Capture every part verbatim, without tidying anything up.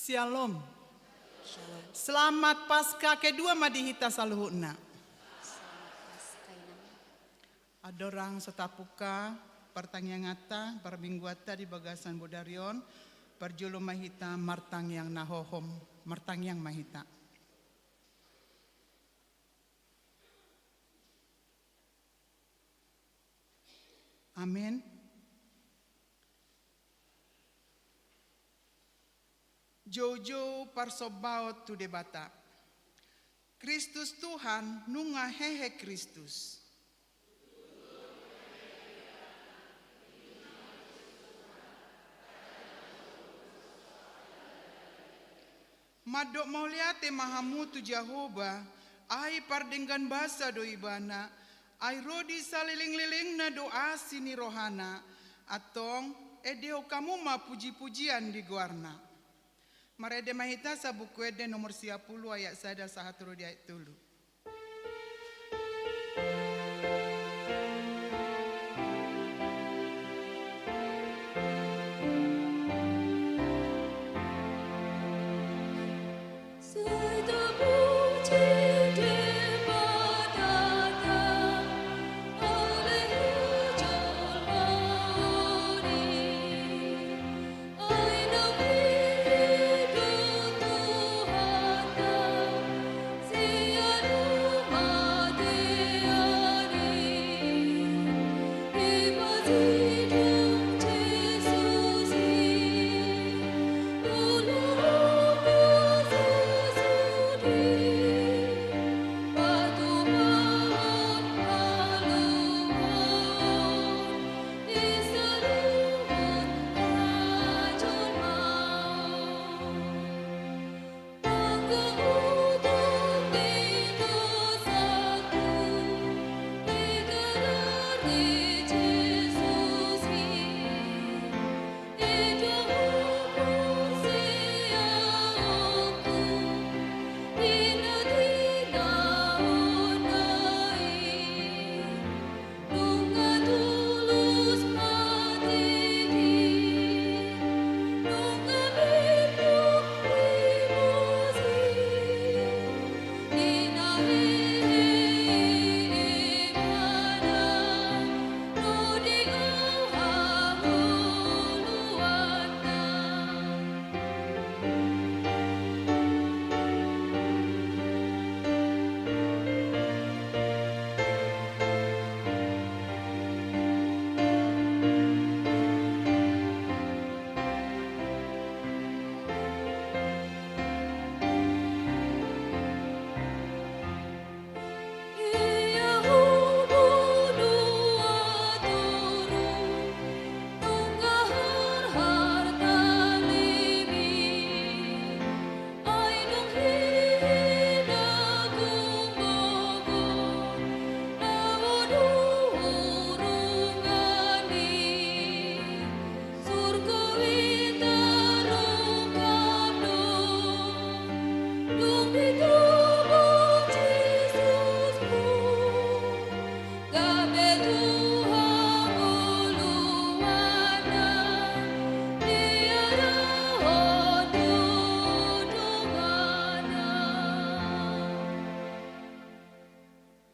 Shalom. Shalom. Selamat Paskah kedua ma di hita saluhutna. Selamat Paskah, Inang. Andorang so tapungka partangianganta, parmingguanta di bagasan bodari on, parjolo ma hita martangiang na hohom, martangiang ma hita. Amen. Joujou parsombaon tu Debata. Kristus Tuhan, nunga hehe Kristus. Mandok mauliate ma hamu tu Jahowa, ai pardenggan basa do Ibana, ai ro di salelenglelengna do asi ni rohana, antong endehon hamu ma pujipujian di goarna. Marende ma hita sian Buku Ende nomor sia pulu ayat sada sahat ro di ayat tolu.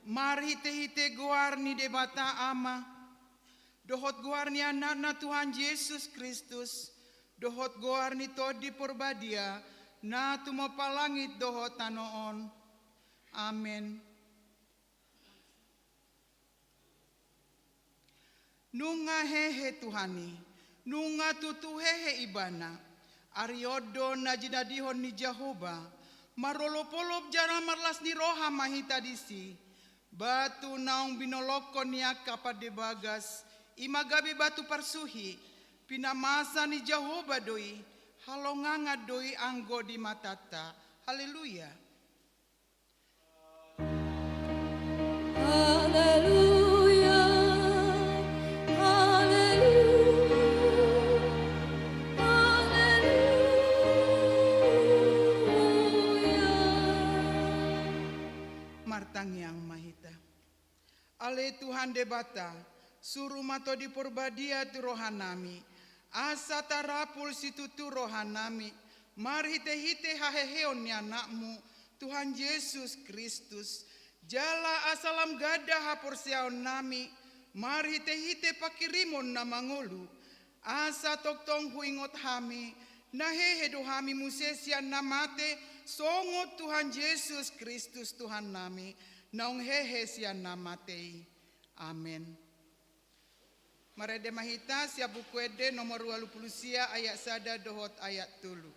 Marhitehite goar ni Debata Ama, dohot goar ni Anakna Tuhan Jesus Kristus, dohot goar ni Tondi Porbadia, na tumompa langit dohot tano on. Amen. Nunga hehe Tuhan i, nunga tutu hehe Ibana. Ari on do na jinadihon ni Jahowa, marolopolop jala marlas ni roha ma hita disi. Batu naung binolongkon ni angka pande bagas, i ma gabe batu parsuhi, pinamasa ni Jahowa do i, halongangan do i anggo di matanta. Haleluya. Haleluya, haleluya, haleluya. Martangiang ma hita. Ale Tuhan Debata, suru ma Tondi Porbadia tu rohanami, asa tarapul situtu rohanami, Marhite-hite haheheon ni Anakmu, Tuhan Jesus Kristus, jala asa lam ganda haporseaonnami, marhite-hite pangkirimon na mangolu, asa tongtong huingot hami, na hehe do hami muse sian na mate, songon Tuhan Jesus Kristus Tuhannami, naung hehe sian na mate i. Amen. Marende ma hita sian Buku Ende nomor ualu pulu sia ayat sada dohot ayat tolu.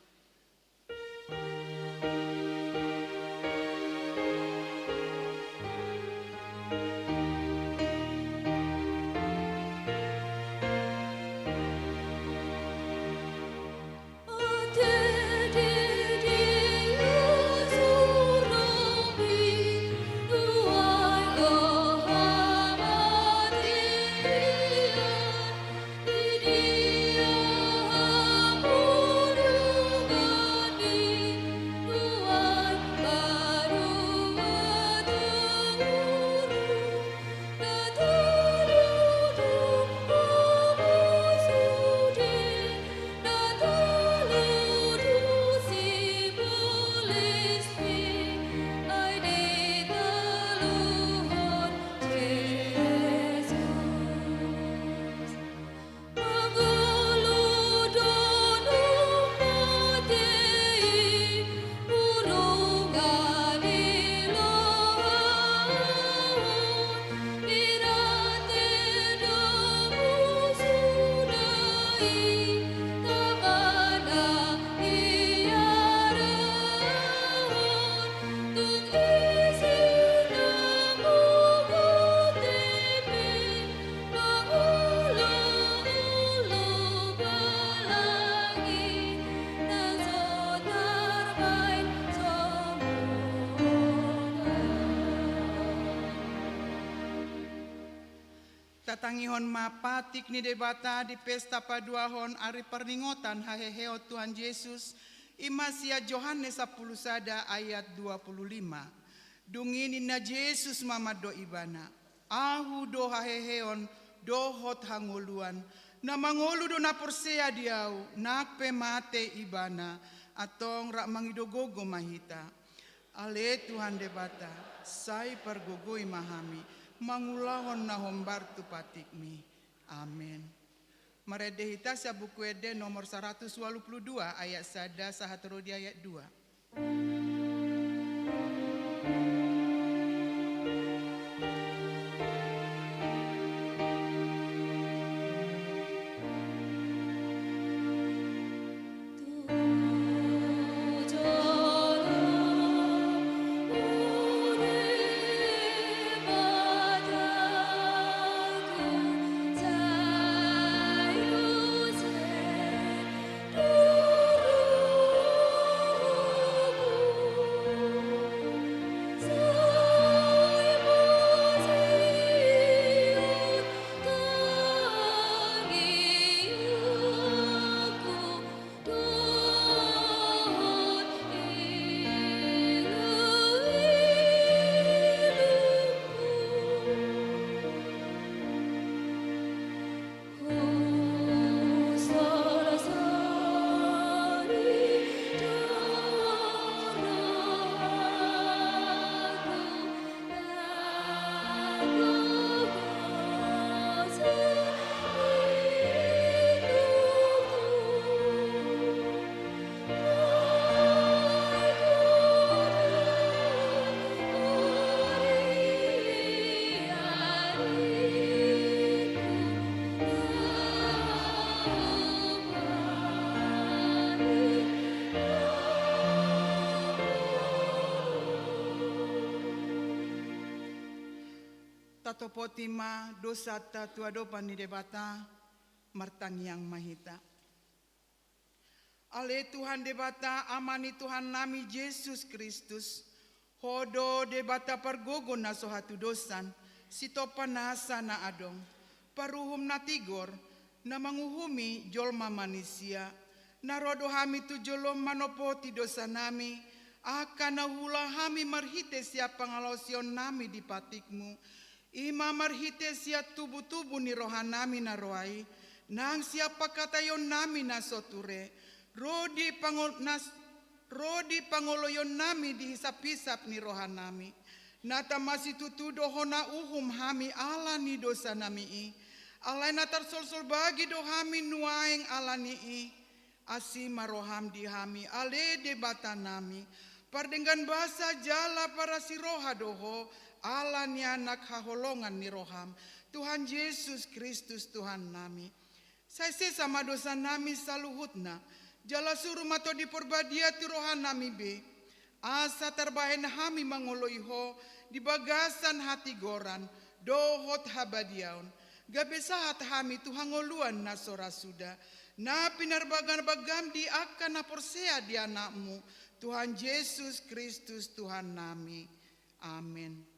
Tatangihon ma patik ni Debata di pesta paduahon ari parningotan haheheon Tuhan Jesus, i ma sian Johannes sampulu sada ayat dua pulu lima. Dung i ninna Jesus ma mandok ibana, Ahu do haheheon dohot hangoluan. Na mangolu do na porsea di Ahu, nang pe mate ibana, antong rap mangido gogo ma hita. Ale Tuhan Debata, sai pargogoi ma hami, mangulahon na hombar tu patikmi. Amen. Marende hita sian Buku Ende nomor saratus ualu pulu dua ayat sada sahat ro di ayat dua. Tatopoti ma dosanta tu adopan ni Debata, martangiang ma hita. Ale Tuhan Debata, Ama ni Tuhannami Jesus Kristus, Ho do Debata pargogo na so hatudosan, sitompa nasa na adong, paruhum na tigor, na manguhumi jolma manisia, na ro do hami tu jolom manopoti dosanami, angka na huula hami marhite sian pangalaosionnami di patikmu, i ma marhite sian tubutubu ni rohanami na roa i, nang sian pangkataionnami na so ture, Ro di pangol-, nas-, ro di pangoloionnami di hisaphisap ni rohanami. Na tama situtu do hona uhum hami ala ni dosanami i. Alai na tarsolsol bagi do hami nuaeng ala ni i. Asi ma roham di hami, ale Debatanami, pardenggan basa jala parasi roha do Ho, ala ni Anak haholongan ni roham, Tuhan Jesus Kristus Tuhannami. Sai sesa ma dosanami saluhutna, jala suru ma Tondi Parbadia tu rohanami be. Asa tarbahen hami mangoloi Ho di bagasan hatigoran dohot habadiaon, gabe sahat hami tu hangoluan na so ra suda, na pinarbagabagam di angka na porsea di Anakmu, Tuhan Jesus Kristus Tuhannami. Amen.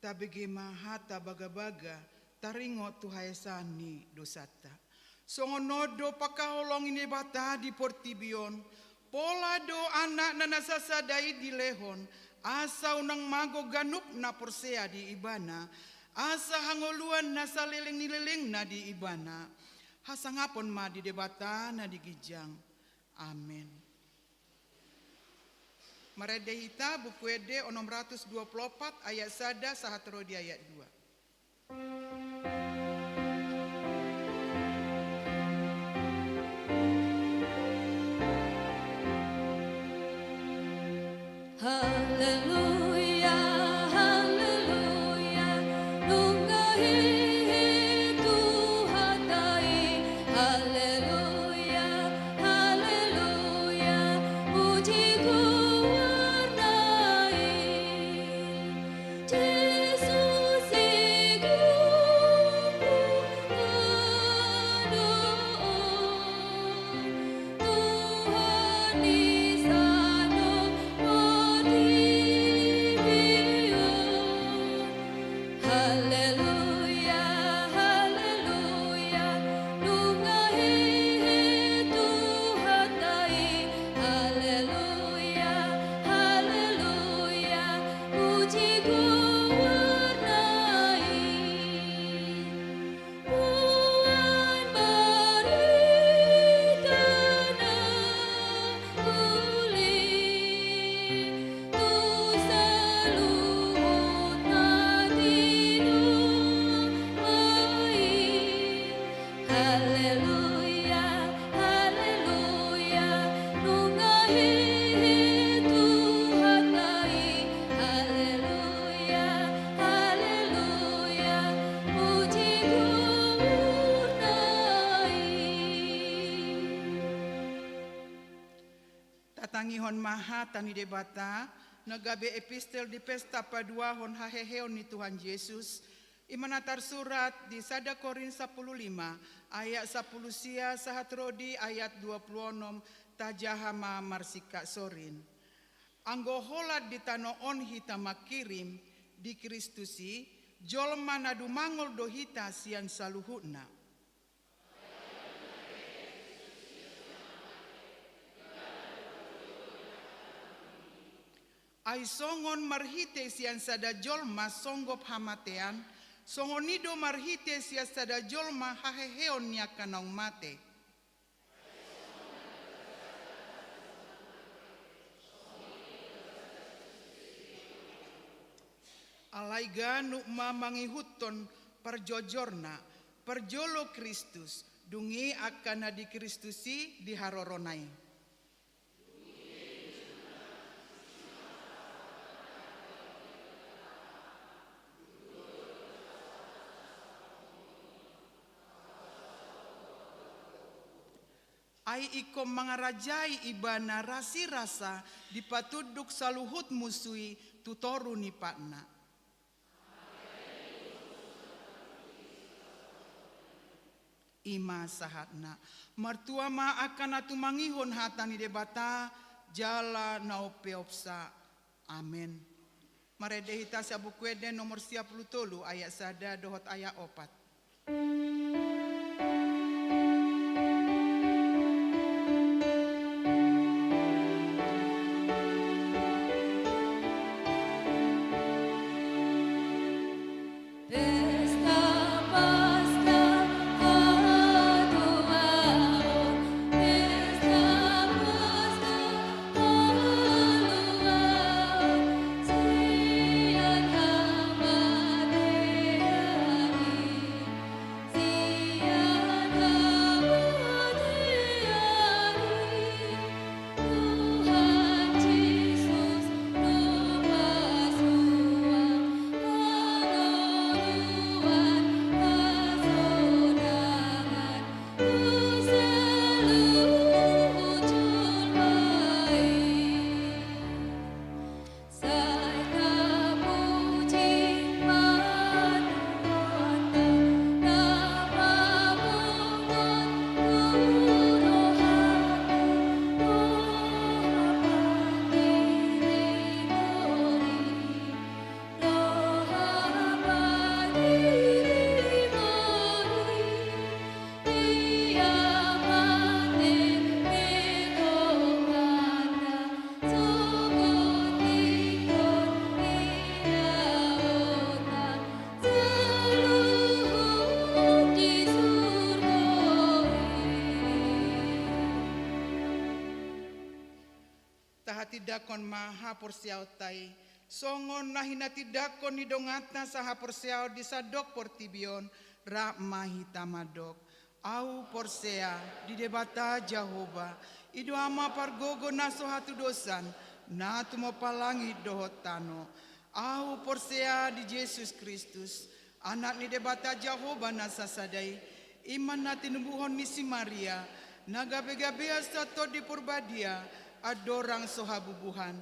Tabege ma hata bagabaga, taringot tu haesaan ni dosanta. Songon on do pangkaholongi ni Debata di portibi on, pola do Anakna na sasada i dilehon, asa unang mago ganup na porsea di Ibana, asa hangoluan na saleleng ni lelengna di Ibana. Hasangapon ma di Debata na di ginjang. Amen. Marende hita Buku Ende onom ratus dua pulu opat ayat sada sahat ro di ayat dua. Haleluya, haleluya, nunga hehe Tuhanta i. Haleluya, haleluya, puji goarna i. Jesus i goarna do on, Tuhan ni saluhut portibi on. Haleluya, haleluya, nunga hehe Tuhanta i. Haleluya, haleluya, puji goarna i. Boan barita na uli tu saluhut na tinopa i. Haleluya, haleluya, nunga hehe Tuhanta i. Haleluya, haleluya, puji goarna i. Tatangihon ma hata ni Debata, na gabe epistel di pesta paduahon haheheon ni Tuhan Jesus, i ma na tarsurat di sada Korint sampulu lima, ayat sampulu sia sahat ro di ayat dua pulu onom, tajaha ma marsingkat sorin. Anggo holan di tano on hita mangkirim, di Kristus i, jolma na dumangol do hita sian saluhutna. Ai songon marhite sian sada jolma songgop hamatean, songon i do marhite sian sada jolma haheheon ni angka naung mate. Alai ganup ma mangihuthon parjojorna, parjolo Kristus, dung i angka na di Kristus i di harorona i. Ai ingkon mangarajai ibana rasirasa dipatunduk saluhut musu i tu toru ni patna. I ma sahatna. Martua ma angka na tumangihon hata ni Debata jala na umpeopsa. Amen. Marende hita sian Buku Ende nomor sia pulu tolu ayat sada dohot ayat opat. Tahatindangkon ma haporseaonta i, songon na hinatindangkon ni donganta sahaporseaon di sandok portibi on, rap ma hita mandok. Ahu porsea di Debata Jahowa, i do Ama pargogo na so hatudosan, na tumompa langit dohot tano. Ahu porsea di Jesus Kristus, Anak ni Debata Jahowa na sasada i, i ma na tinubuhon ni si Maria, na gabegabean sian Tondi Porbadia, andorang so habubuhan.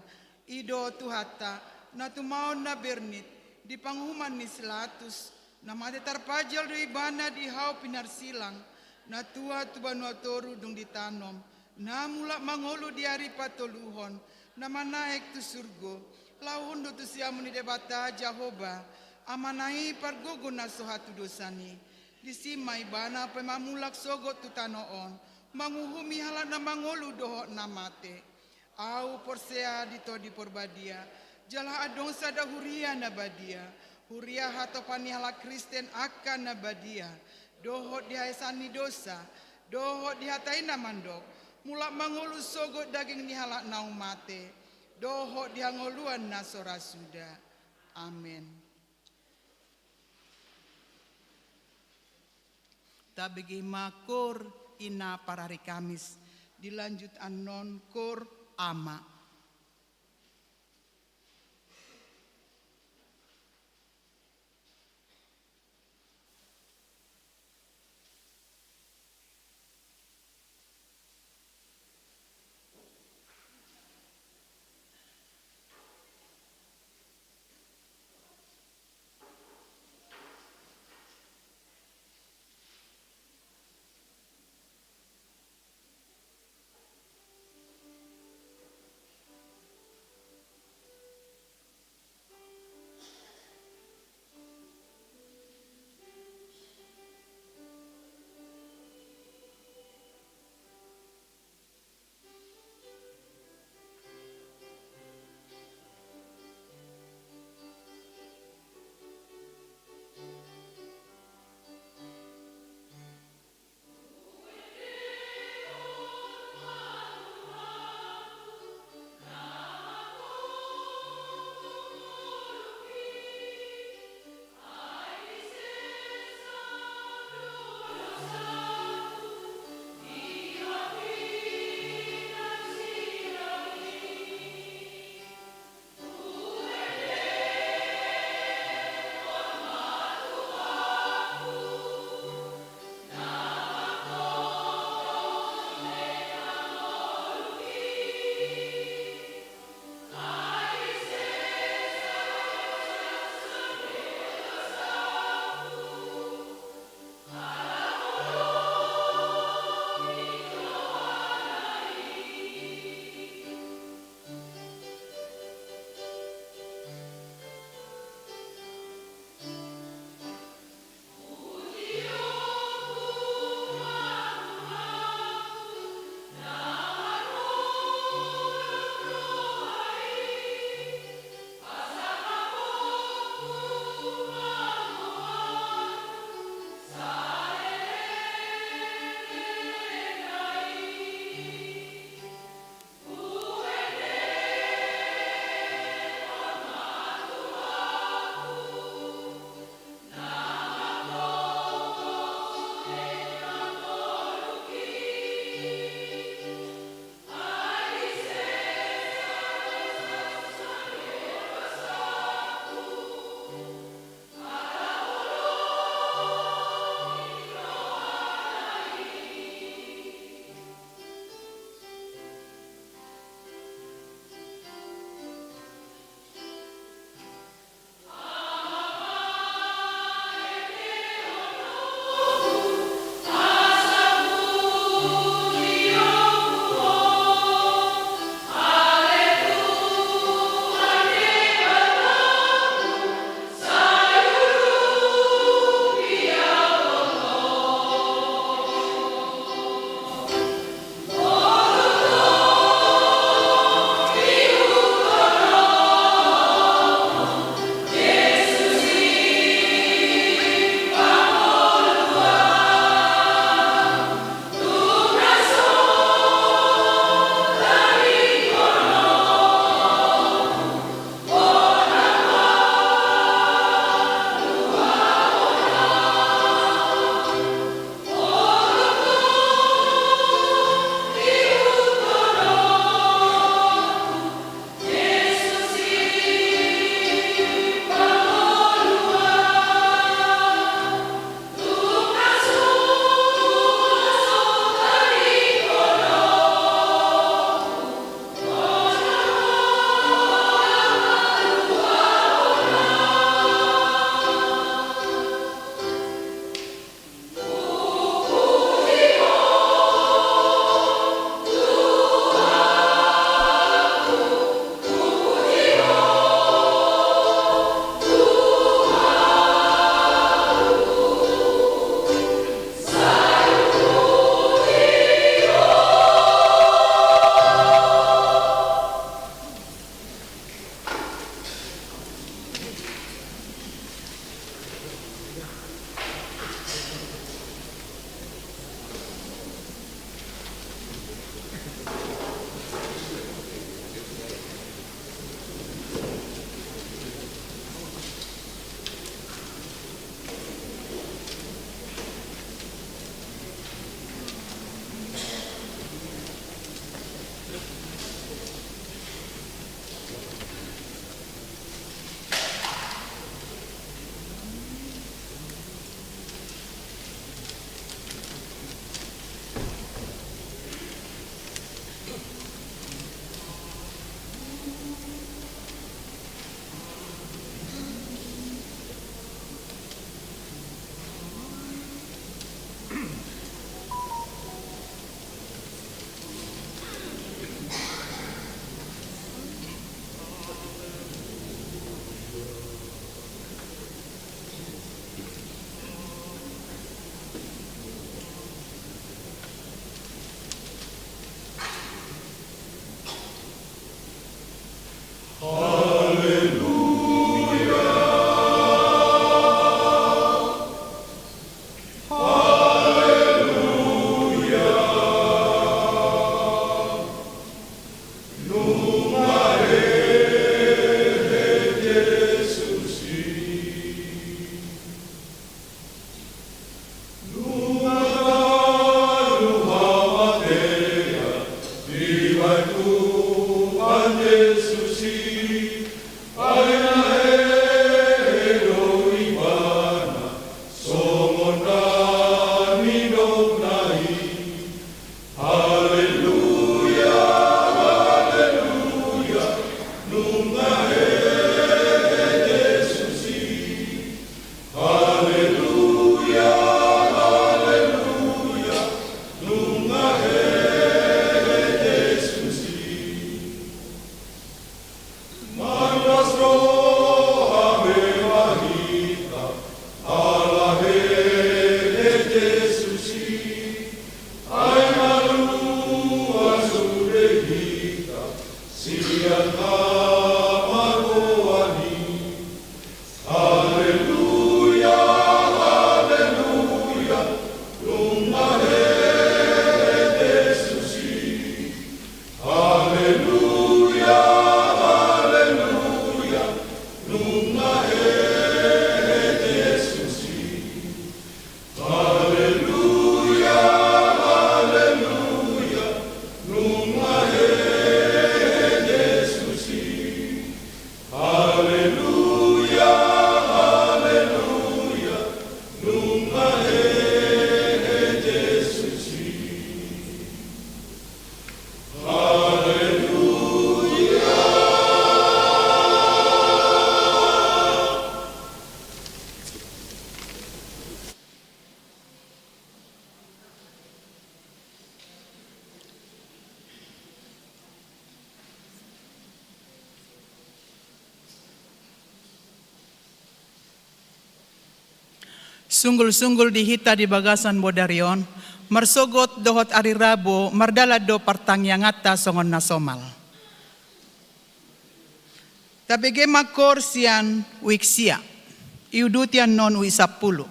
I do Tuhanta, na tumaon na bernit, di panguhuman ni si Latus, na mate tarpajal do ibana di hau pinarsilang, na tuat tu banua toru dung ditanom, na mulak mangolu di ari patoluhon, na manaek tu surgo, laho hundul tu siamun ni Debata Jahowa, Amana i pargogo na so hatudosan i. Disi ma ibana pe mamulak sogot tu tano on, manguhumi halak na mangolu dohot na mate. Ahu porsea di Tondi Porbadia, jala adong sada huria na badia, huria hatopan ni halak Kristen angka na badia, dohot di haesaan ni dosa, dohot di hata i na mandok, mulak mangolu sogot daging ni halak naung mate, dohot di hangoluan na so ra suda. Amen. Tabege ma koor ina parari Kamis, dilanjut annon koor Ama. Nunga hehe Jesus i. Nunga talu hamatean dibahen Tuhan Jesus i, ai na hehe do ibana songon na nidokna i. Haleluya, haleluya, nunga hehe Jesus i. Haleluya, haleluya, nunga hehe Jesus i. Mandas roha be ma hita ala hehe Jesus i, ai malua sude hita sian hamagoan i. Haleluya, haleluya, nunga hehe Jesus i. Haleluya, haleluya, nunga hehe Jesus i. Haleluya, haleluya, nunga hehe Jesus i. Haleluya, haleluya, nunga hehe Jesus i. Haleluya. Sunggul-sunggul di hita di bagasan bodari on, marsogot dohot ari Rabu, mardalan do partangianganta songon na somal. Tabege ma koor sian uik sia, iuduti annon uik sampulu.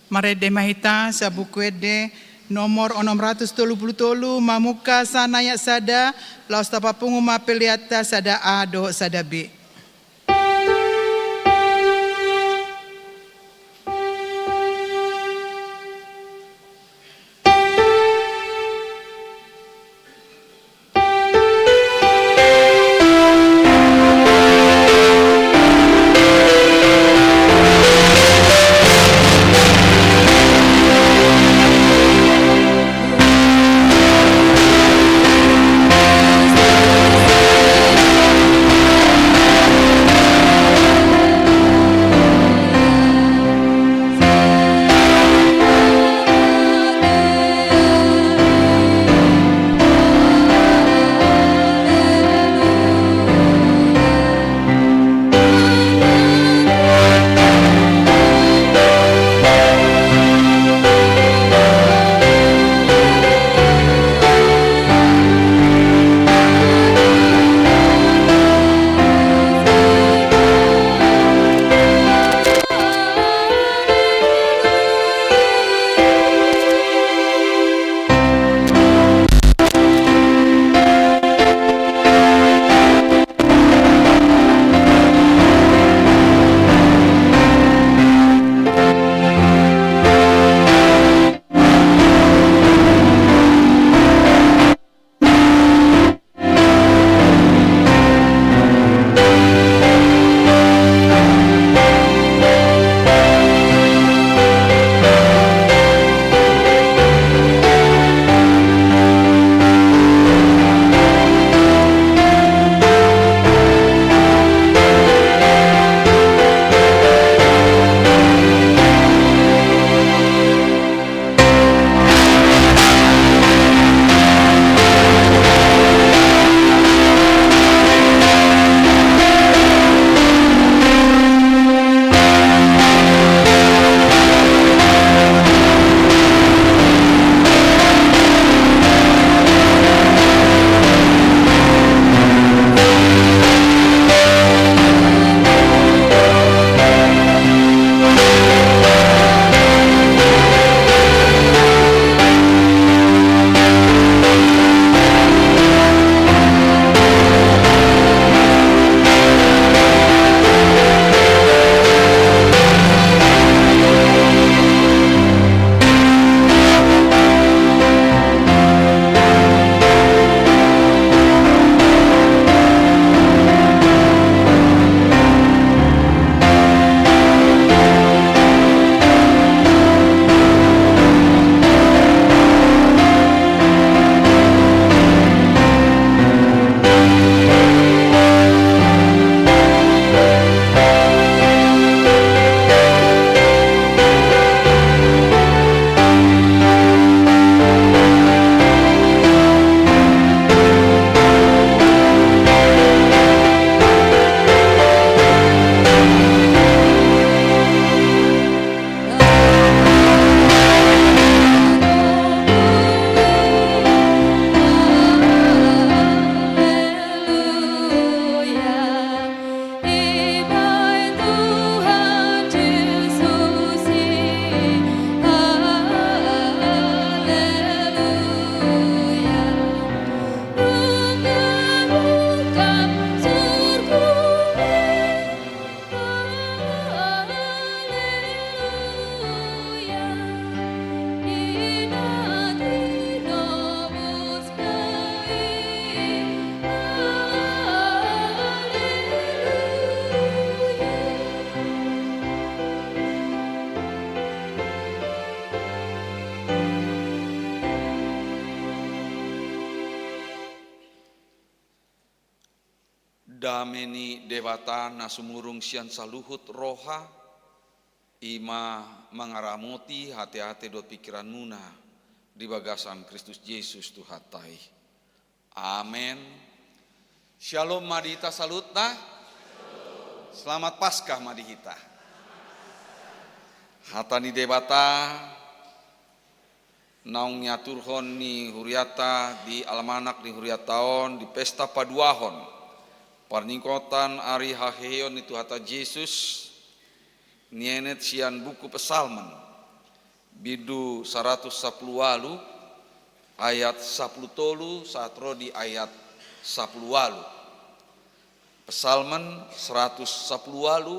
Marende ma hita sian Buku Ende nomor onom ratus tolu pulu tolu, mamungka sian ayat sada, laos tapapungu ma peleanta sada A dohot sada B. Dame ni Debata na sumurung sian saluhut roha, i ma mangaramoti ateate dohot pingkiranmuna di bagasan Kristus Jesus Tuhanta i. Amen. Syalom ma di hita saluhutna. Selamat Paskah ma di hita. Hata ni Debata naung niaturhon ni hurianta di almanak ni hurianta on di pesta paduahon parningotan ari haheheon ni Tuhanta Jesus, nienet sian buku Psalmen, Bindu saratus sampulu ualu, ayat sampulu tolu sahat ro di ayat sampulu ualu. Psalmen saratus sampulu ualu,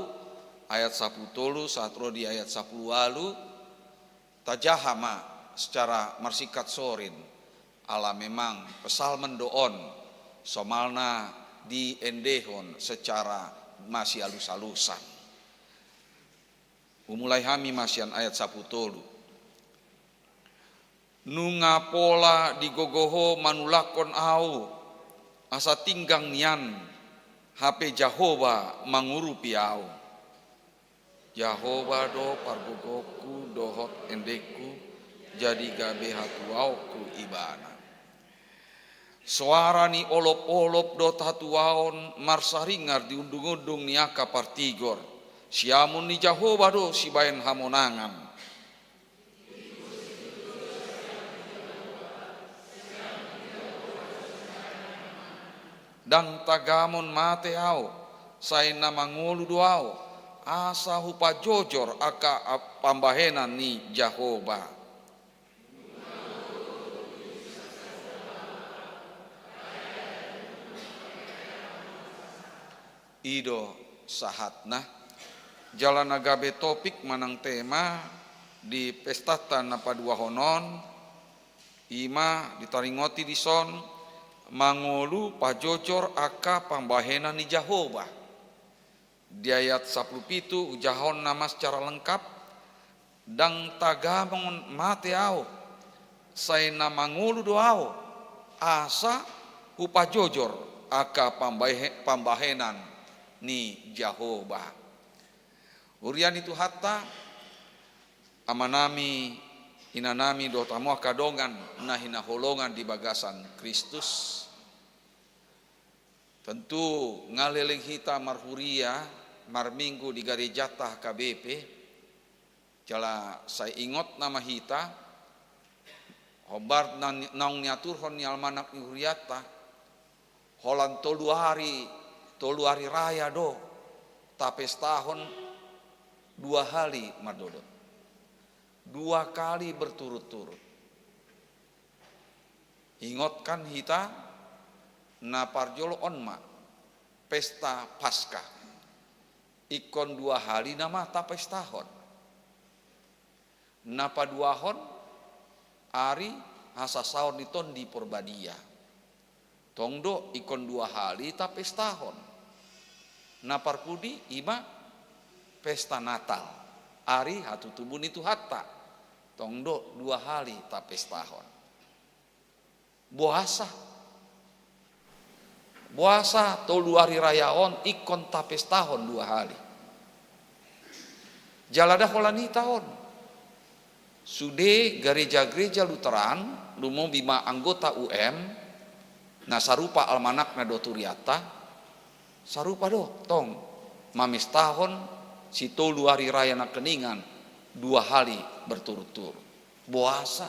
ayat sampulu tolu sahat ro di ayat sampulu ualu. Tajaha ma secara marsingkat sorin, ala memang psalmen do on, somalna diendehon secara masialus-alusan. Humulai hami ma sian ayat sampulu tolu. Nunga pola digogo Ho manulakhon ahu, asa tinggang nian, hape Jahowa mangurupi ahu. Jahowa do pargogongku dohot endengku, jadi gabe hatuaonku Ibana. Soara ni olop-olop dohot hatuaon marsaringar di undung-undung ni angka partigor. Siamun ni Jahowa do sibahen hamonangan. Ndang tagamon mate ahu, sai na mangolu do ahu, asa hupajojor angka pambahenan ni Jahowa. I do sahatna. Jala na gabe topik manang tema di pestanta na paduahon on, i ma ditaringoti dison, mangolu pajojor angka pambahenan ni Jahowa. Di ayat sampulu pitu hujahahon nama secara lengkap, ndang tagamon mate ahu, sai na mangolu do ahu, asa hupajojor angka pambahe-, pambahenan ni Jahowa. Huria ni Tuhanta, amanami, inanami dohot hamu angka dongan na hinaholongan di bagasan Kristus. Tentu nga leleng hita marhuria, marminggu di garejanta H K B P, jala sai ingot nama hita, hombar na-, naung niaturhon ni almanak ni hurianta, holan tolu ari, tolu ari raya do tapestahon dua hali mardodot. Dua kali berturut-turut. Ingotkan hita, na parjolo on ma pesta Paskah. Ingkon dua hali nama tapestahon. Na paduahon ari hasasaor ni Tondi Porbadia. Tong do ingkon dua hali tapestahon. Na parpudi i ma pesta Natal, ari hatutubu ni Tuhanta. Tong do dua hali tapestahon. Boasa? Boasa tolu ari raya on ingkon tapestahon dua hali? Jala ndang holan hita on. Sude gareja-gareja Lutheran, lumobi ma anggota U M, na sarupa almanakna dohot hurianta, sarupa do tong mamestahon sitolu ari raya nangkiningan dua hali berturut-turut. Boasa?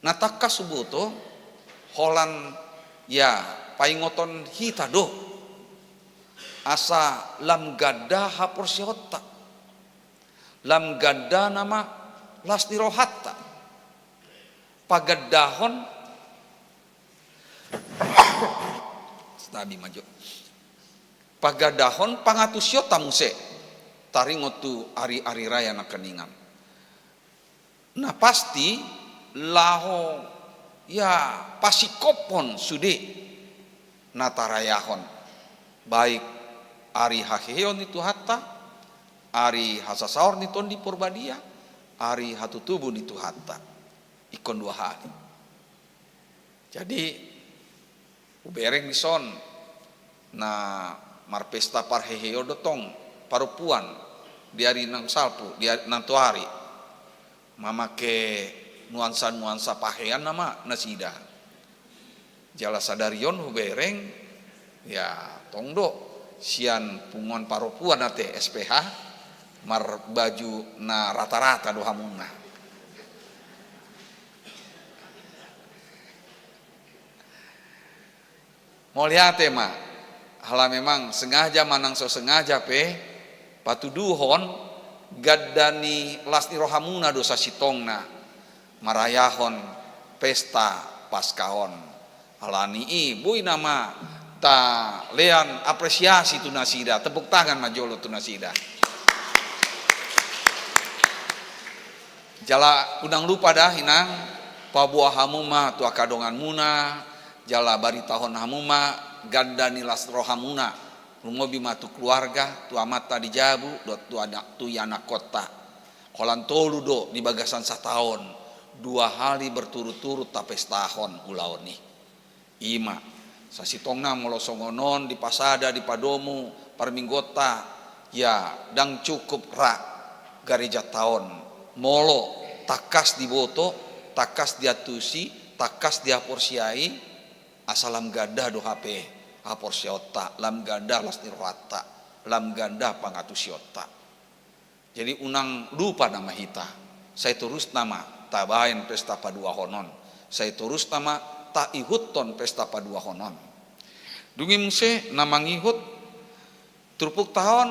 Na tangkas huboto, holan, ya, paingoton hita do, asa lam ganda haporseaonta, lam ganda nama las ni rohanta. Pagandahon, stabi majo. Pagandahon pangatusionta muse taringot tu ari-ari raya nangkiningan. Na pasti laho, ya, pasingkophon sude na tarayahon, baik ari haheheon ni Tuhanta, ari hasasaor ni Tondi Porbadia, ari hatutubu ni Tuhanta. Ingkon dua hali. Jadi, hubereng dison na marpesta parheheon do tong parompuan di ari nang salpu, di ari nang toari. Mamake nuansa-nuansa pahean nama nasida. Jala sadari on hubereng, ya, tong do sian punguan parompuan ate S P H, marbaju na rata-rata do hamuna. Mauliate ma, ala memang sengaja manang so sengaja pe, patuduhon ganda ni las ni rohamuna do sasintongna marayahon pesta Paskah on. Alani i boi nama talean apresiasi tu nasida, tepuk tangan ma jolo tu nasida. Jala unang lupa da inang, paboa hamu ma tu angka donganmuna, jala baritahon hamu ma ganda ni las rohamuna, lumobi ma tu keluarga, tu amanta di jabu dohot tu anak, tu ianakhonta. Holan tolu do di bagasan sataon, dua hali berturut-turut tapestahon ulaon i. I ma, sasintongna molo songon on dipasada, dipadomu parmingguonta, ia ndang cukup ra garejanta on molo tangkas diboto, tangkas diantusi, tangkas dihaporseai, asa lam ganda do hape haporseaonta, lam ganda las ni rohanta, lam ganda pangatusionta. Jadi unang lupa nama hita, sai torusna ma tabaen pesta paduahon on, sai torusna ma taihuthon pesta paduahon on. Dung i muse na mangihut turpukta on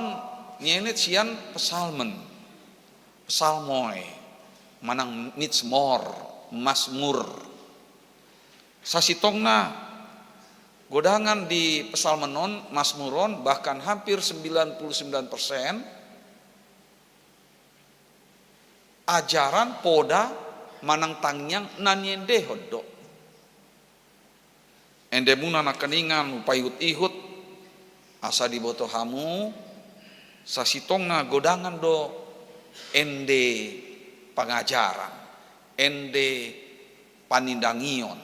nienet sian psalmen, psalmoe, manang mizmor, mazmur. Sasintongna godangan di psalmen on, mazmur on, bahkan hampir sembilan puluh sembilan persen ajaran, poda manang tangiang na niendehon do. Endemuna nangkiningan hupaihut-ihut asa diboto hamu, sasintongna godangan do ende pangajaran, ende panindangion.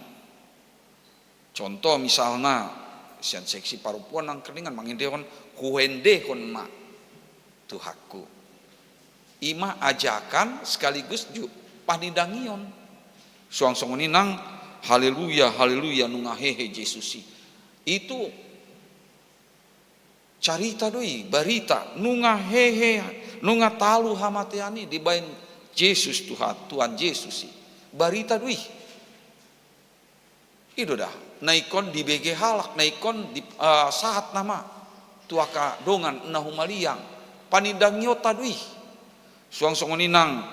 Contoh misalna, sian seksi parompuan nangkiningan mangendehon, huendehon ma Tuhanku. I ma ajakan sekaligus ju panindangion. Suang songon i nang, haleluya, haleluya, nunga hehe Jesus i. Itu carita do i, barita, nunga hehe, nunga talu hamatean i dibaen Jesus Tuhan, Tuhan Jesus i. Barita do i. I do da, na ingkon dibege halak, na ingkon di, eh, sahat nama tu angka dongan na humaliang, panindangionta do i. Suang songon i nang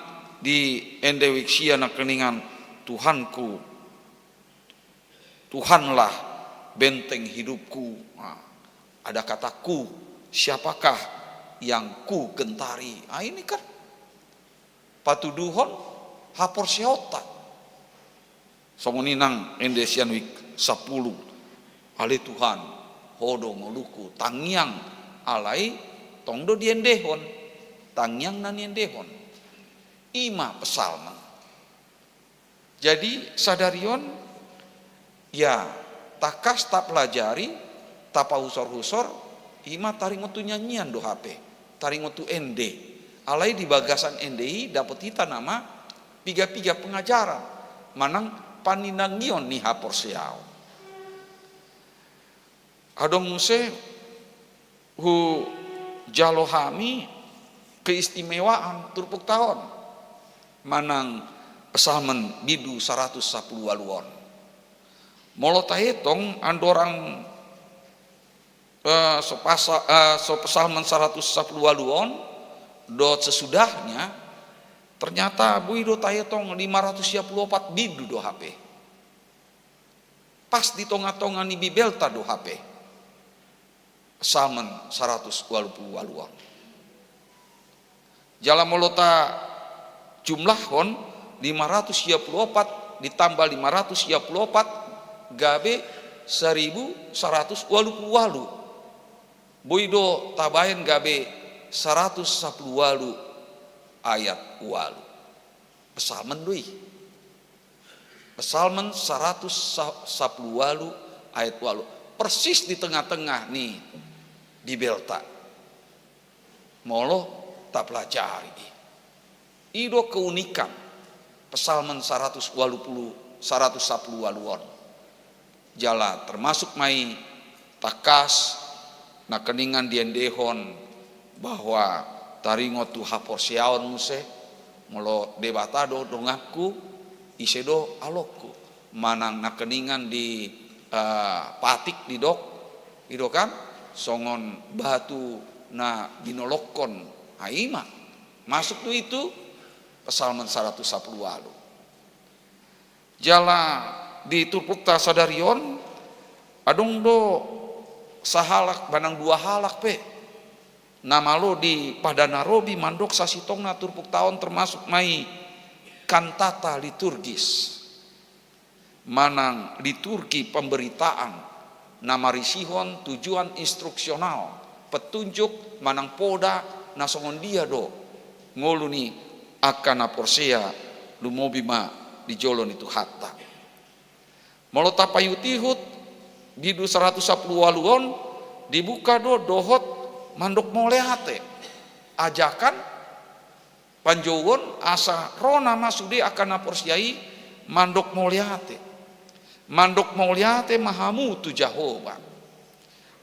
di ende usia nangkiningan, Tuhanku, Tuhanlah benteng hidupku. Nah, ada kata ku, siapakah yang ku gentari? Ah, ini kan patuduhon haporseaonta. Songon i nang ende sian uik sampulu. Ale Tuhan, Ho do ngolungku, tangiang, alai tong do diendehon, tangiang na niendehon. I ma psalmen. Jadi sadari on, ya, tangkas tapelajari, tapahusor-husor, i ma taringot tu nyanyian do hape, taringot tu ende. Alai di bagasan ende i dapot hita nama piga-piga pengajaran manang panindangion ni haporseaon. Adong muse hujalo hami keistimewaan turpukta on manang psalmen bindu saratus sampulu ualu on. Molo taetong andorang, eh, so pasa-, eh, so psalmen saratus sampulu ualu on dohot sesudahnya, ternyata boi do taetong lima ratus sia pulu opat bindu do hape. Pas di tonga-tonga ni Bibelta do hape psalmen saratus ualu pulu ualu on. Jala molo tajumlahon, lima ratus sia pulu opat ditambah lima ratus sia pulu opat gabe saribu saratus ualu pulu ualu. Boi do tabaen gabe saratus sampulu ualu ayat ualu. Psalmen do i. Psalmen saratus sa-, sampulu ualu ayat ualu. Persis di tengah-tengah ni Bibelta. Molo tapelajari i. I do keunikan psalmen saratus ualu pulu, saratus sampulu ualu on. Jala termasuk ma i tangkas nangkiningan diendehon bahwa taringot tu haporseaon muse, molo Debata do donganku, ise do alongku. Manang nangkiningan di, eh, patik didok, i do kan, songon batu na binolongkon, ai ma. Masuk do i tu Psalmen saratus sampulu ualu. Jala di turpukta sadari on, adong do sahalak manang dua halak pe na malo di Padanarobi mandok sasintongna turpukta on, termasuk ma i kantata liturgis manang liturgi pemberitaan na marisihon tujuan instruksional, petunjuk manang poda na songon dia do ngolu ni angka na porsea lumobi ma di jolo ni Tuhanta. Molo tapaihut-ihut, bindu saratus sampulu ualu on dibuka do dohot mandok mauliate. Ajakan panjouon asa ro nama sude angka na porsea i mandok mauliate. Mandok mauliate ma hamu tu Jahowa.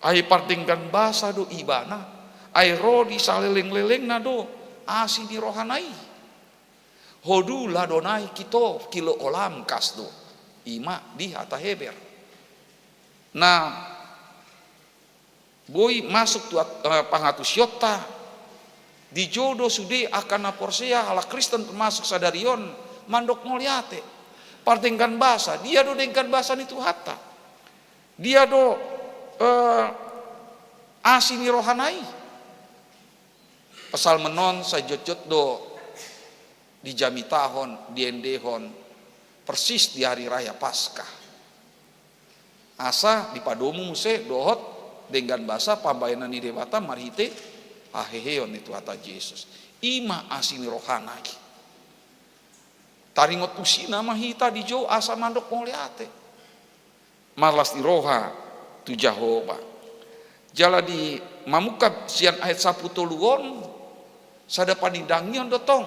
Ai pardenggan basa do ibana, ai ro di saleleng-lelengna do asi ni rohana i. Hodula do naik kito kilo olam kas do. I ma di hata Heber. Na boi masuk tu at-, eh, pangantusionta, di jolo do sude angka na porsea halak Kristen termasuk sadari on mandok mauliate. Pardenggan basa, dia do denggan basa ni Tuhanta? Dia do, eh, asi ni rohana i? Psalmen on sai jotjot do dijamitahon, diendehon persis di ari raya Paskah. Asa dipadomu muse dohot denggan basa pambahenan ni Debata marhite haheheon ni Tuhanta Jesus. I ma asi ni rohana i. Taringot tusina ma hita di jolo asa mandok mauliate. Marlas ni roha tu Jahowa. Jala di mamungka sian ayat sampulu tolu on, sada panindangion do tong.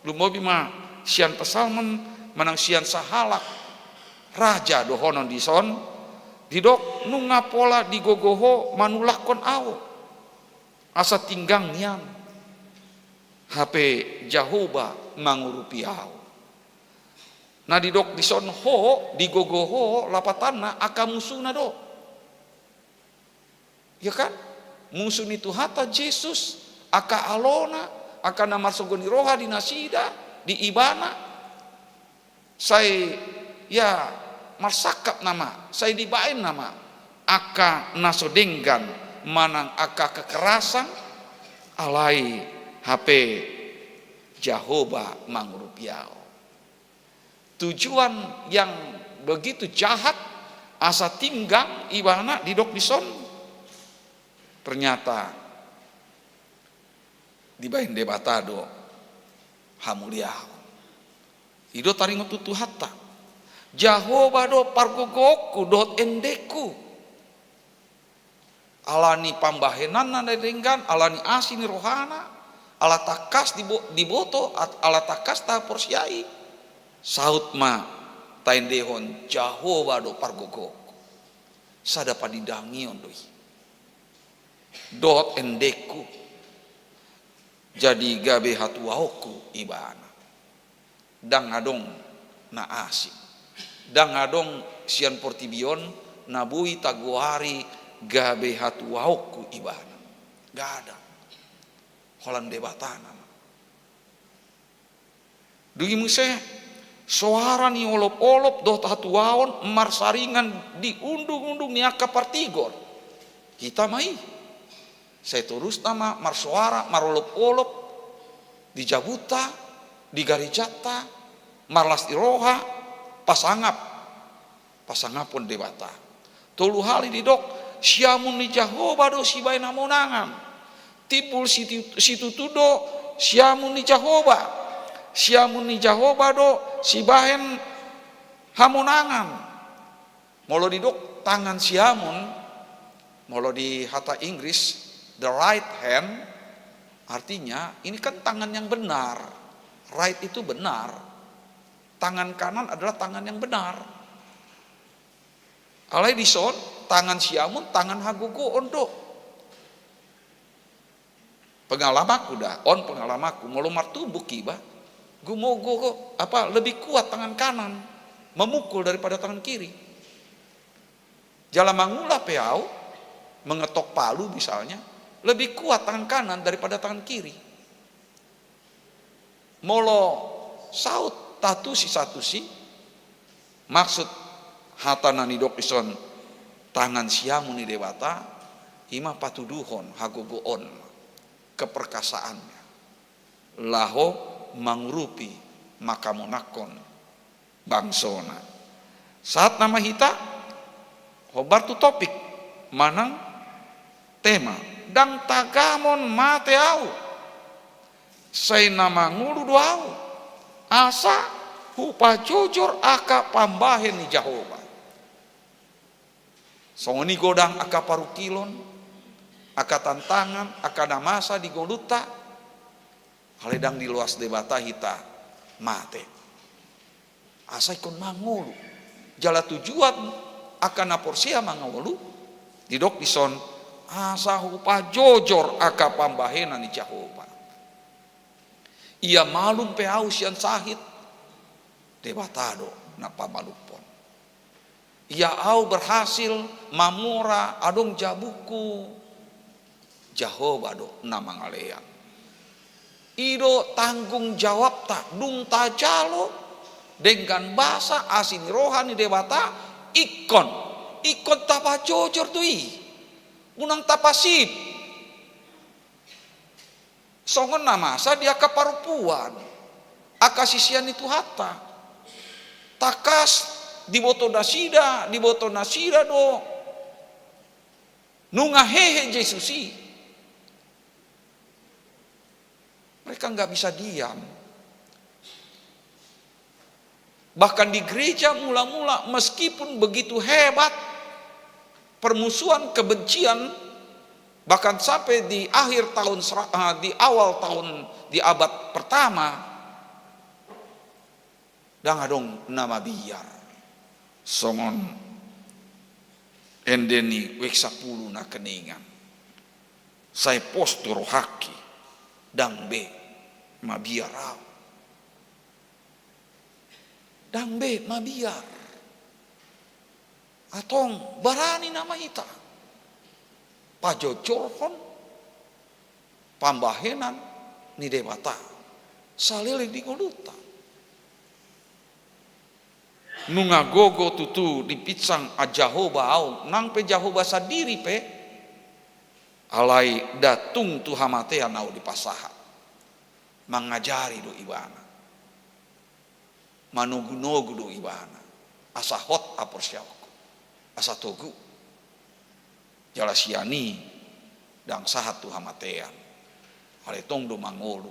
Lumobi ma sian Psalmen manang sian sahalak raja dohonon dison, didok, nunga pola digogo ho manulakkon ahu, asa tinggang nian, hape Jahowa mangurupi ahu. Na didok dison ho, digogo ho, lapatanna angka musuna do. Ya kan? Musu ni Tuhanta Jesus, angka alona, angka na marsogo ni roha di nasida, di ibana. Sai, ya, marsangkap nama, sai dibaen nama angka na so denggan manang angka kekerasan, alai hape Jahowa mangurupi ahu. Tujuan yang begitu jahat, asa tinggang ibana didok dison, ternyata dibaen Debata do hamuliaon. I do taringot tu Tuhanta. Jahowa do pargogoonku dohot endengku. Ala ni pambahenanna na denggan, ala ni asi ni rohana, ala tangkas dibo-, diboto, at-, ala tangkas taporseai. Saut ma taendehon Jahowa do pargogoonku. Sada panindangion do i. Dohot endengku. Jadi gabe hatuaonku ibana. Ndang adong na asing. Ndang adong sian portibi on na boi tagoari gabe hatuaonku ibana. Ndang adong. Holan Debata nama. Dung i muse, soara ni olopolop dohot hatuaon marsaringan di undungundung ni angka partigor. Hita ma i. Sai torusna ma marsoara, marolopolop di jabunta, di garejanta, marlas ni roha, pasangap. Pasangapon Debata. Tolu hali didok, siamun ni Jahowa do sibahen hamonangan. Timbul situ-, situtu do siamun ni Jahowa. Siamun ni Jahowa do sibahen hamonangan. Molo didok tangan siamun, molo di hata Inggris, the right hand, artinya ini kan tangan yang benar. Right itu benar. Tangan kanan adalah tangan yang benar. Alai dison, tangan siamun, tangan hagogoon do. Pengalamanku da, on pengalamanku, molo martumbuk iba, gumogo, apa, lebih kuat tangan kanan, memukul daripada tangan kiri. Jala mangula pe au, mengetok palu misalnya, lebih kuat tangan kanan daripada tangan kiri. Molo saut tatusi-satusi, maksud hata na nidok dison tangan siamun ni Debata, i ma patuduhon hagogoon, keperkasaannya, laho mangurupi, manghamonanghon bangsona. Sahat nama hita hombar tu topik manang tema, ndang tagamon mate ahu, sai na mangolu do ahu, asa hupajojor angka pambahen ni Jahowa. Songon i godang angka parungkilon, angka tantangan, angka na masa di ngolunta, alai ndang diloas Debata hita mate, asa ingkon mangolu. Jala tujuan angka na porsea mangolu, didok dison, asa hupajojor angka pambahenan ni Jahowa. Ia malum pe ahu sian sahit, Debata do na pamalumhon. Ia ahu berhasil mamora adong jabungku, Jahowa do na mangalean. I do tanggung jawabta, dung tajalo denggan basa asi ni roha ni Debata, ingkon, ingkon tapajojor do i. Unang tapasip. Songon na masa di angka parompuan, angka sisean ni Tuhanta. Tangkas diboto nasida, diboto nasida do nunga hehe Jesus i. Mereka nggak bisa diam. Bahkan di gereja mula-mula, meskipun begitu hebat permusuhan, kebencian, bahkan sampai di akhir tahun sera-, eh, di awal tahun, di abad pertama, ndang adong na mabiar. Songon ende ni Oek Sampulu Nangkiningan, sai pos tu rohangki, ndang be mabiar ahu. Ndang be mabiar. Antong barani nama hita pajojorhon pambahenan ni Debata saleleng di ngolunta. Nunga gogo tutu dipinsang Jahowa ahu, nang pe Jahowa sandiri pe, alai ndang tung tu hamatean ahu dipasahat. Mangajari do Ibana. Manogu-nogu do Ibana, asa hot haporseaonku, asa togu. Jala sian i ndang sahat tu hamatean. Alai tong do mangolu.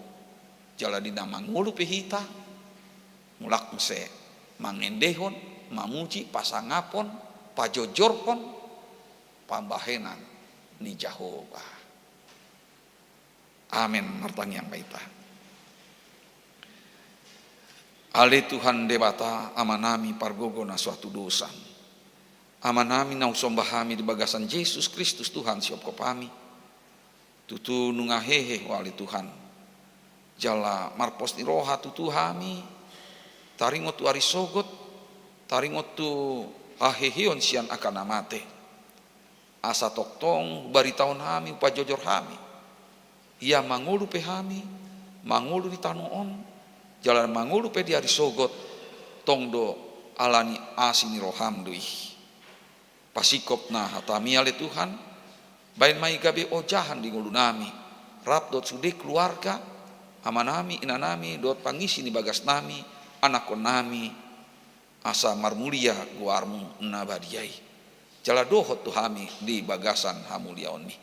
Jala di na mangolu pe hita, mulak muse mangendehon, mamuji, pasangaphon, pajojorhon pambahenan ni Jahowa. Amen. Martangiang ma hita. Ale Tuhan Debata, Amanami pargogo na so hatudosan, Amanami na husomba hami di bagasan Jesus Kristus Tuhan sihophop hami. Tutu nunga hehe Ho ale Tuhan, jala marpos ni roha tutu hami, taringot tu ari sogot, taringot tu haheheon sian angka na mate. Asa tongtong hubaritaon hami, hupajojor hami. Ia mangolu pe hami, mangolu di tano on, jala mangolu pe di ari sogot, tong do ala ni asi ni roham do i. Pasingkop ma hatami ale Tuhan, baen ma i gabe ojahan di ngolunami, rap dohot sude keluarga, amanami, inanami, dohot pangisi ni bagasnami, anakkonnami, asa marmulia goarmu na badia i. Jala dohot tu hami di bagasan hamuliaonmi.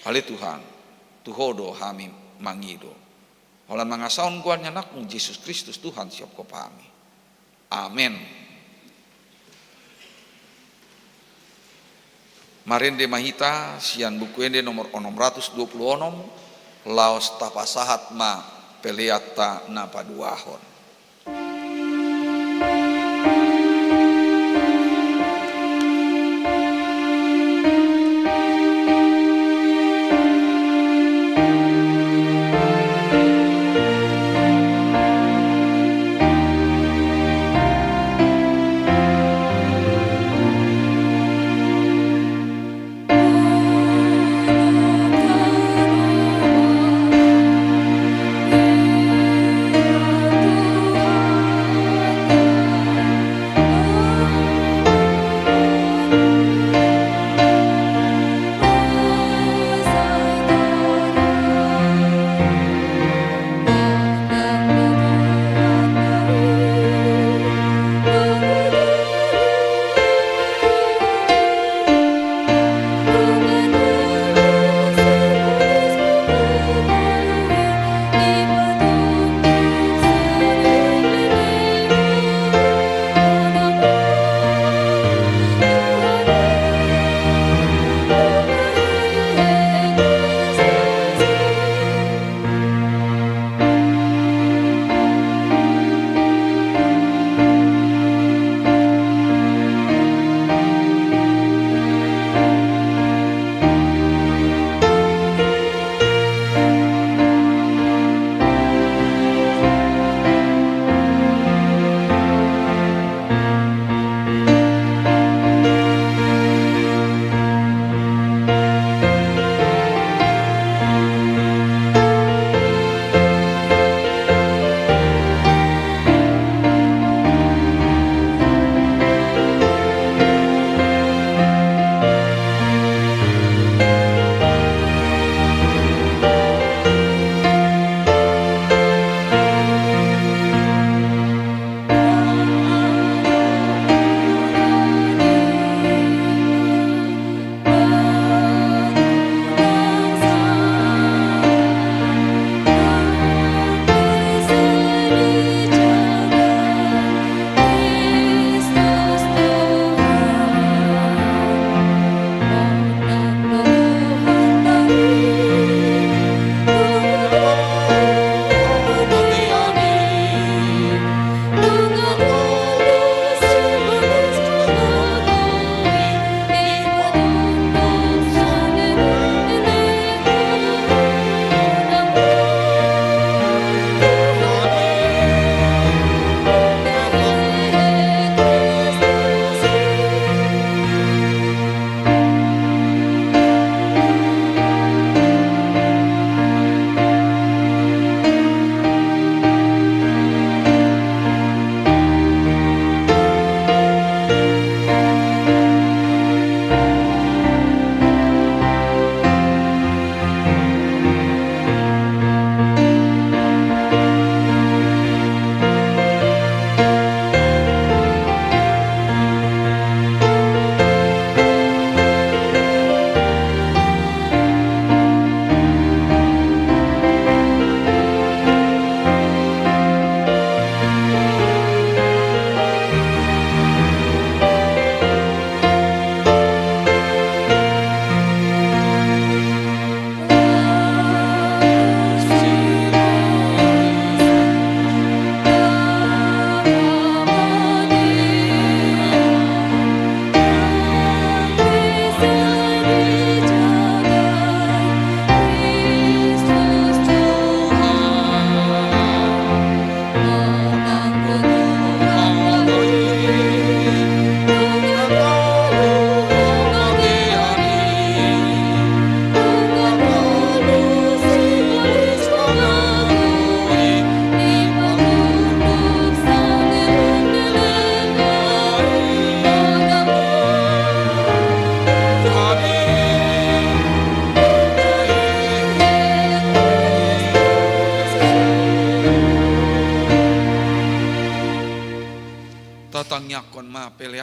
Ale Tuhan, tu Ho do hami mangido. Holan mangasahon goar ni Anakmu Jesus Kristus Tuhan sihophop hami. Amen. Marende ma hita sian Buku Ende nomor onom ratus dua pulu onom, laos tapasahat ma peleanta na paduahon.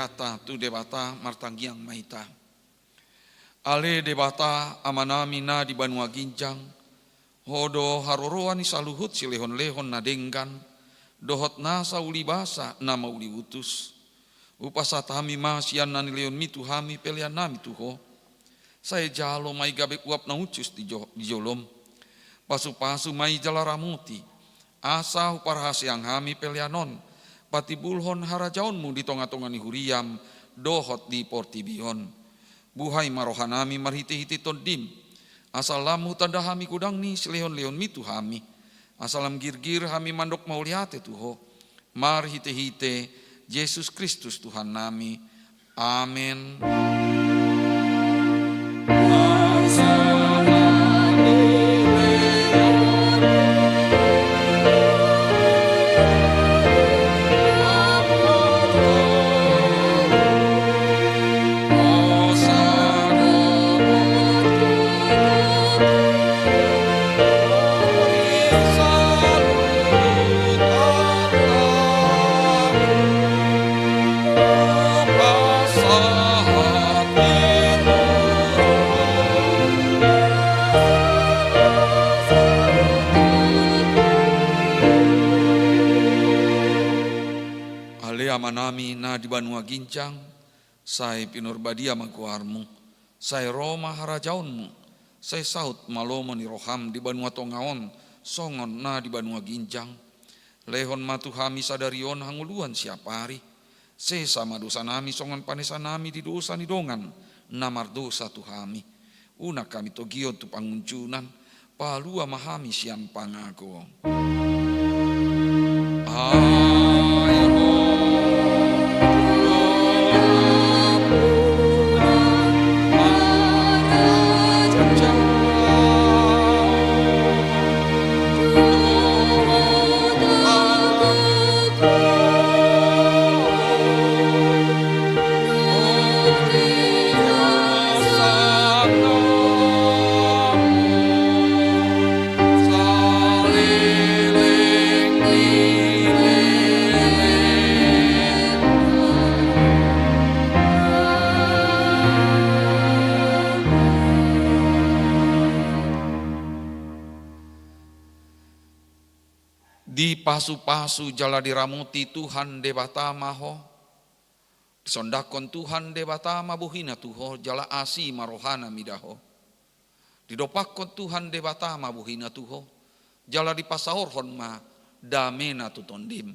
Hata tu Debata, martangiang ma hita. Ale Debata, Amanami na di banua ginjang, Ho do haroroan ni saluhut silehonlehon na denggan, dohot nasa ulibasa na mauliutus. Hupasahat hami ma sian na nilehonmi tu hami peleannami tu Ho. Sai jalo ma i gabe uap na uncus di jo-, di jolom. Pasupasu ma i jala ramoti, asa huparhaseang hami pelean on patimbulhon harajaonmu di tongatonga ni huriam dohot di portibi on. Buhai ma rohanami marhitehite Tondim, asa lam hutanda hami godang ni silehonlehonmi tu hami, asa lam girgir hami mandok mauliate tu Ho, marhitehite Jesus Kristus Tuhannami. Amen. Ale Amanami na di banua ginjang, sai pinarbadia ma goarmu, sai ro ma harajaonmu, sai saut ma lomo ni roham di banua tonga on, songon na di banua ginjang. Lehon ma tu hami sadari on hangoluan siapari. Sesa ma dosanami songon panesanami di dosa ni dongan na mardosa tu hami. Unang hami togihon tu pangunjunan, palua ma hami sian pangago. Ai Ho do ampunan, harajaon, dohot agogo, dipasupasu jala diramoti Tuhan Debata ma ho. Disondangkon Tuhan Debata ma bohina tu ho, jala asi ma rohana mida ho. Didompakkon Tuhan Debata ma bohina tu ho, jala dipasaorhon ma damena tu tondim.